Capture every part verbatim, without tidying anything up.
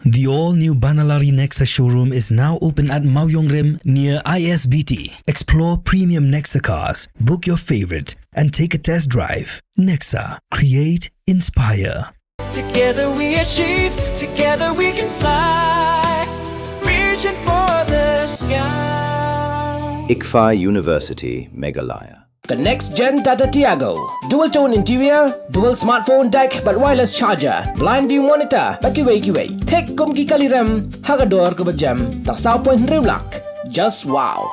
The all-new Banalari Nexa showroom is now open at Mawiongrim near I S B T. Explore premium Nexa cars, book your favorite, and take a test drive. Nexa, create, inspire. Together we achieve, together we can fly, reaching for the sky. ICFAI University, Meghalaya. The next gen Tata Tiago. Dual tone interior, dual smartphone deck, bad wireless charger, blind view monitor, bad kiwei kiwei. Thik kum ki kali rem, ha ka dor kaba jem, tang saw point hynriew lak. Just wow.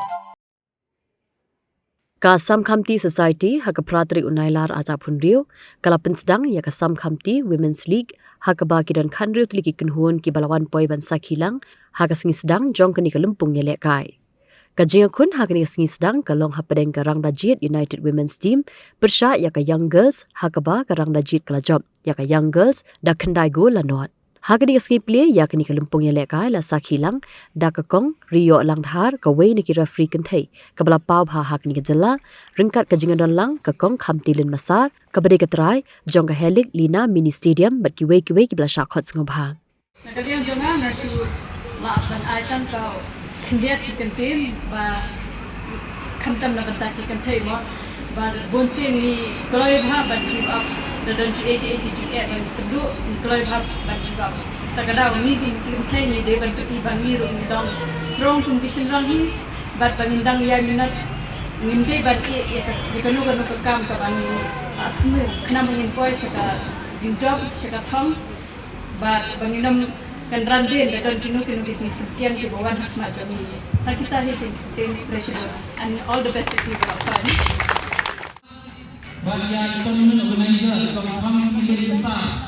Ka Assam Khamti Society, ha ka phra tarik u Nailar ar hajar arphew hynriew, ka la pynsdang ïa ka Assam Khamti Women's League, ha kaba ki don khathynriew tylli ki kynhun kiba la wan poi ban sakhi lang ha ka sngi sdang jong kane ka lympung ïalehkai. Ka jingïakhun ha kane ka sngi sdang ka long hapdeng ka Rangdajied United Women's Team pyrshah ïa ka Young Girls, ha kaba ka Rangdajied ka la jop ïa ka Young Girls da khyndai gol la nod. Ha kane ka sngi plie ïa kane ka lympung ïalehkai la sakhi lang da ka Kong Riïoh Langdhar, kawei na ki referee kynthei kaba la paw bha ha kane ka jylla, ryngkat ka jingdon lang ka Kong Khamtilyn Massar, kaba dei ka trai jong ka Helik Lina Mini Stadium, bad kiwei kiwei kiba la shah khot sngewbha. Na ka liang jong nga, nga shu lah ban ai tang ka khyndiat ki kyntien ba khamtam na bynta ki kynthei mo. Ba bun sien ngi kloi bha ban give up. Da don kiei kiei ki jingeh ban pynduh, ngi kloi bha ban give up. Ta ka daw ngi ki kynthei ngi dei ban pyni ba ngi ruh ngi long strong kum ki shynrang hi. Bad ba ngin dang ïai minot, ngim dei ban ïeh ïa ka, ïa kano kano ka kam kaba ngi, ah, thmu. Khnang ba ngin poi sha ka jingjop, sha ka thong. Bad ba ngin ym kynran dien da don kino kino ki jingpynkhiah kiba wan ha khmat jong ngi. Ta kita hi ki ktien pyrshah. And all the best to you, Kong. Bad ïa i tournament organizer, Kong Khamtilyn Massar.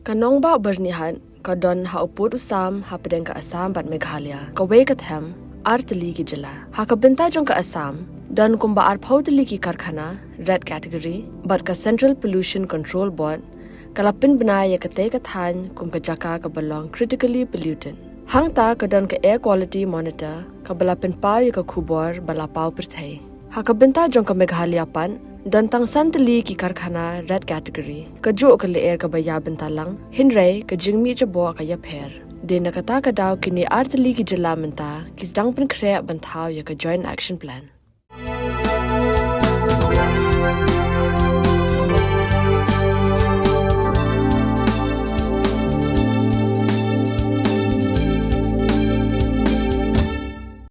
Ka nongbah Byrnihat ka don ha u pud u sam hapdeng ka Assam bad Meghalaya, kawei ka them, ar tylli ki jylla. Ha ka bynta jong ka Assam, don kumba arphew tylli ki karkhana red category, bad ka Central Pollution Control Board ka la pynbna ïa katei ka thaiñ kum ka jaka kaba long critically polluted. Hangta ka don ka Air Quality Monitor kaba la pynpaw ïa ka khubor ba la paw pyrthei. Ha ka bynta jong ka Meghalaya pat, don tang san tylli ki karkhana red category, kajuh ka lyer kaba ïa bynta lang, hynrei ka jingmih jaboh ka ïapher. Dei na kata ka daw kine ar tylli ki jylla mynta ki sdang pynkhreh ban thaw ïa ka Joint Action Plan.